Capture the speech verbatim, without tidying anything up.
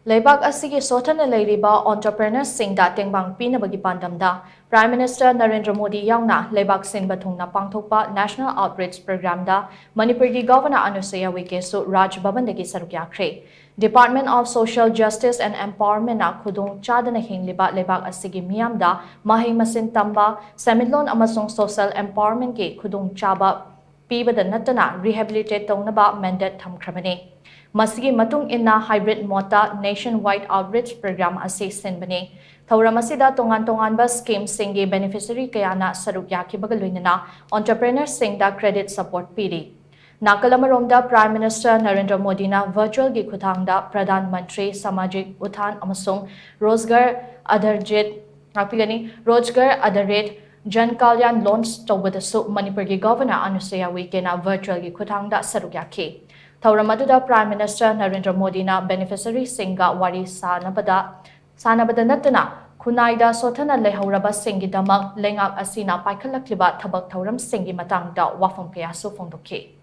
ꯂꯩꯕꯥꯛ ꯑꯁꯤꯒꯤ ꯁꯣꯊꯅ ꯂꯩꯔꯤꯕ entrepreneurꯁꯤꯡꯗ ꯇꯦꯡꯕꯥꯡ ꯄꯤꯅꯕꯒꯤ ꯄꯥꯟꯗꯝꯗ Prime Minister ꯅꯔꯦꯟꯗ꯭ꯔ ꯃꯣꯗꯤ ꯌꯥꯎꯅ ꯂꯩꯕꯥꯛ ꯁꯤꯟꯕ ꯊꯨꯡꯅ ꯄꯥꯡꯊꯣꯛꯄ National Outreach Programꯗ ꯃꯅꯤꯄꯨꯔꯒꯤ Governor ꯑꯅꯨꯁꯨꯏꯌꯥ ꯎꯏꯀꯦꯁꯨ ꯔꯥꯖ ꯚꯕꯟꯗꯒꯤ ꯁꯔꯨꯛ ꯌꯥꯈ꯭ꯔꯦ꯫ Department of Social Justice and Empowermentꯅ ꯈꯨꯗꯣꯡ ꯆꯥꯗꯅ ꯍꯤꯡꯂꯤꯕ ꯂꯩꯕꯥꯛ ꯑꯁꯤꯒꯤ ꯃꯤꯌꯥꯝꯗ ꯃꯍꯩ ꯃꯁꯤꯡ ꯇꯝꯕ, ꯁꯦꯟꯃꯤꯠꯂꯣꯟ ꯑꯃꯁꯨꯡ social empowermentꯀꯤ ꯈꯨꯗꯣꯡꯆꯥꯕ ꯄꯤꯕꯗ ꯅꯠꯇꯅ rehabilitate ꯇꯧꯅꯕ mandate ꯊꯝꯈ꯭ꯔꯕꯅꯤ꯫ ꯃꯁꯤꯒꯤ ꯃꯇꯨꯡ ꯏꯟꯅ hybrid modeꯇ nationwide outreach program ꯑꯁꯤ ꯁꯤꯟꯕꯅꯤ꯫ ꯊꯧꯔꯝ ꯑꯁꯤꯗ ꯇꯣꯉꯥꯟ ꯇꯣꯉꯥꯟꯕ schemeꯁꯤꯡꯒꯤ beneficiary ꯀꯌꯥꯅ ꯁꯔꯨꯛ ꯌꯥꯈꯤꯕꯒ ꯂꯣꯏꯅꯅ entrepreneurꯁꯤꯡꯗ credit support ꯄꯤꯔꯤ꯫ ꯅꯥꯀꯜ ꯑꯃꯔꯣꯝꯗ Prime Minister ꯅꯔꯦꯟꯗ꯭ꯔ ꯃꯣꯗꯤꯅ virtualꯒꯤ ꯈꯨꯠꯊꯥꯡꯗ Pradhan Mantri Samajik Utthan ꯑꯃꯁꯨꯡ Rozgar Adharit, ꯉꯥꯛꯄꯤꯒꯅꯤ, Rozgar Adharit Jan Kalyan launch ꯇꯧꯕꯗꯁꯨ ꯃꯅꯤꯄꯨꯔꯒꯤ Governor ꯑꯅꯨꯁꯨꯏꯌꯥ ꯎꯏꯀꯦꯅ virtualꯒꯤ ꯈꯨꯠꯊꯥꯡꯗ ꯁꯔꯨꯛ ꯌꯥꯈꯤ꯫ ꯊꯧꯔꯝ ꯑꯗꯨꯗ Prime Minister ꯅꯔꯦꯟꯗ꯭ꯔ ꯃꯣꯗꯤꯅ beneficiaryꯁꯤꯡꯒ ꯋꯥꯔꯤ ꯁꯥꯅꯕꯗ, ꯁꯥꯅꯕꯗ ꯅꯠꯇꯅ ꯈꯨꯟꯅꯥꯏꯗ ꯁꯣꯊꯅ ꯂꯩꯍꯧꯔꯕꯁꯤꯡꯒꯤꯗꯃꯛ ꯂꯩꯉꯥꯛ ꯑꯁꯤꯅ ꯄꯥꯏꯈꯠꯂꯛꯂꯤꯕ ꯊꯕꯛ ꯊꯧꯔꯝꯁꯤꯡꯒꯤ ꯃꯇꯥꯡꯗ ꯋꯥꯐꯝ ꯀꯌꯥꯁꯨ ꯐꯣꯡꯗꯣꯛꯈꯤ꯫